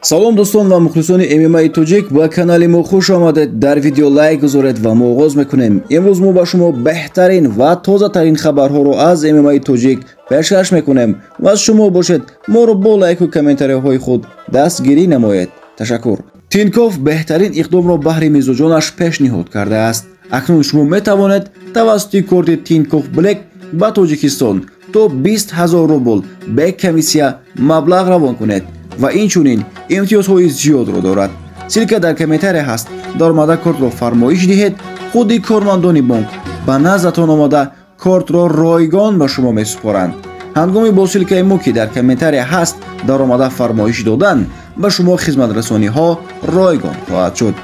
Салом, дӯстон ва мухлисони ММАи тоҷик, ба канали мо хуш омадед. Дар видео лайк гузоред ва мо оғоз мекунем. Имрӯз мо ба шумо беҳтарин ва тозатарин хабарҳоро аз ММАи тоҷик пешкаш мекунем ва аз шумо бошед, моро бо лайку комментарияҳои худ дастгирӣ намоед. Ташаккур. Тинкофф беҳтарин иқдомро баҳри мизоҷонаш пешниҳод кардааст. Акнун шумо метавонед тавассути корти Тинкофф Блэк ба Тоҷикистон то 20 ҳазор рубл бе комиссия маблағ равон кунед ва инчунин имтиёзҳои зиёдро дорад. Ссылка дар комментария ҳаст. Даромада кортро фармоиш диҳед, худи кормандони бонк ба наздатон омада, кортро ройгон ба шумо месупоранд. Ҳангоми бо ссылкаи мо, ки дар комментария ҳаст, даромада фармоиш додан, ба шумо хизматрасониҳо ройгон хоҳад шуд.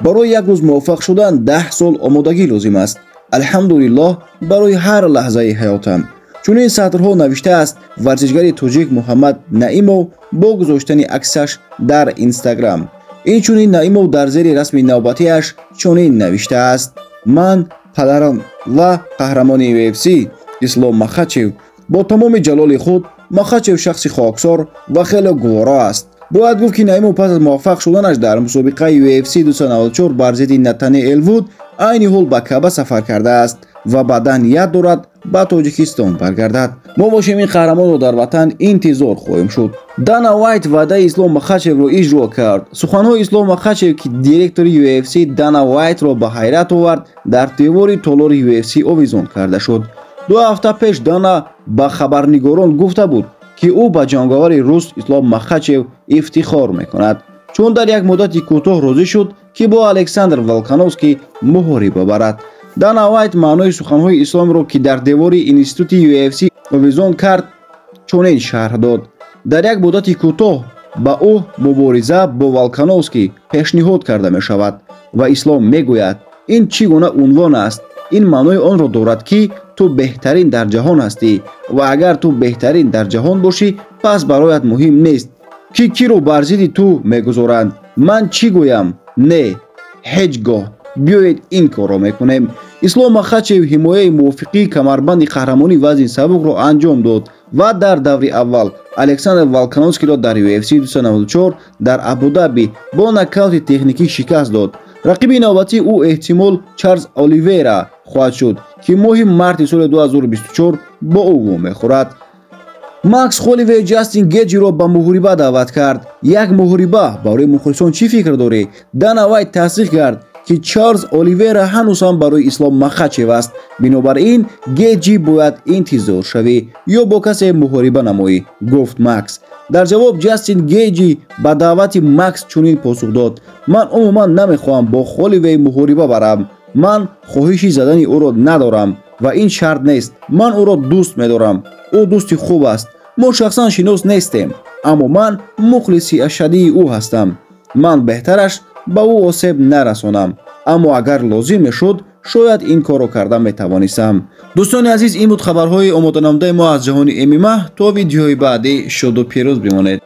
Барои як рӯз муваффақ шудан 10 сол омодагӣ лозим аст. Алҳамдулиллоҳ барои ҳар лаҳзаи ҳаётам. Чунин сатрҳо навиштааст варзишгари тоҷик Муҳаммад Наимов бо гузоштани аксаш дар Инстаграм. Инчунин Наимов дар зери расми навбатиаш чунин навиштааст: «Ман, падарам ва қаҳрамони UFC Ислом Махачев бо тамоми ҷалоли худ. Махачев шахси хоксор ва хеле гуворо аст». Бояд гуфт, ки Наимов пас аз муваффақ шуданаш дар мусобиқаи UFC 294 бар зидди Натани Элвуд айни ҳол ба Каба сафар кардааст ва баъдан ният дорад ба Тоҷикистон баргардад. Мо бошем, ин қаҳрамонро дар ватан интизор хоҳем шуд. Дана Вайт ваъдаи Ислом Махачевро иҷро кард. Суханҳои Ислом Махачев, ки директори UFC Дана Вайтро ба ҳайрат овард, дар девори толори UFC овезон карда шуд. 2 ҳафта пеш Дана ба хабарнигорон гуфта буд, ки ӯ ба ҷанговари рус Ислом Махачев ифтихор мекунад, чун дар як муддати кӯтоҳ розӣ шуд, ки бо Александр Волкановский муҳориба барад. Дана Вайт маънои суханҳои Исломро, ки дар девори институти UFC овезон кард, чунин шарҳ дод: «Дар як муддати кӯтоҳ ба ӯ мубориза бо Волкановский пешниҳод карда мешавад ва Ислом мегӯяд: ин чӣ гуна унвон аст? Ин маънои онро дорад, ки ту беҳтарин дар ҷаҳон ҳастӣ ва агар ту беҳтарин дар ҷаҳон бошӣ, пас бароят муҳим нест, ки киро бар зидди ту мегузоранд. Ман чӣ гӯям? Не, ҳеҷ гоҳ. Биёед, ин корро мекунем». Ислом Махачев ҳимояи мувофиқии камарбанди қаҳрамонии вазни сабукро анҷом дод ва дар даври аввал Александр Волкановскиро дар UFC 294 дар Абудаби бо нокаути техникӣ шикаст дод. Рақиби навбатии ӯ эҳтимол Чарлз Оливера хоҳад шуд, ки моҳи марти соли 2024 бо ӯ вомехӯрад. Макс Холливей Ҷастин Геҷиро ба муҳориба даъват кард. Як муҳориба барои мухлисон, чӣ фикр дорӣ? Дана Вайт тасдиқ кард, ки Чарлз Оливера ҳанӯз ҳам барои Ислом Махачев аст, бинобар ин Геҷи бояд интизор шавӣ ё бо касе муҳориба намоӣ, гуфт Макс. Дар ҷавоб Ҷастин Геҷи ба даъвати Макс чунин посух дод: «Ман умуман намехоҳам бо Холливей муҳориба барам. Ман хоҳиши задани ӯро надорам ва ин шарт нест. Ман ӯро дӯст медорам, ӯ дӯсти хуб аст. Мо шахсан шинос нестем, аммо ман мухлиси ашаддии ӯ ҳастам. Ман беҳтараш ба ӯ осеб нарасонам, аммо агар лозим мешуд, шояд ин корро карда метавонистам». Дӯстони азиз, ин буд хабарҳои омоданамудаи мо аз ҷаҳони ММА. То видеои баъдӣ шоду пирӯз бимонед.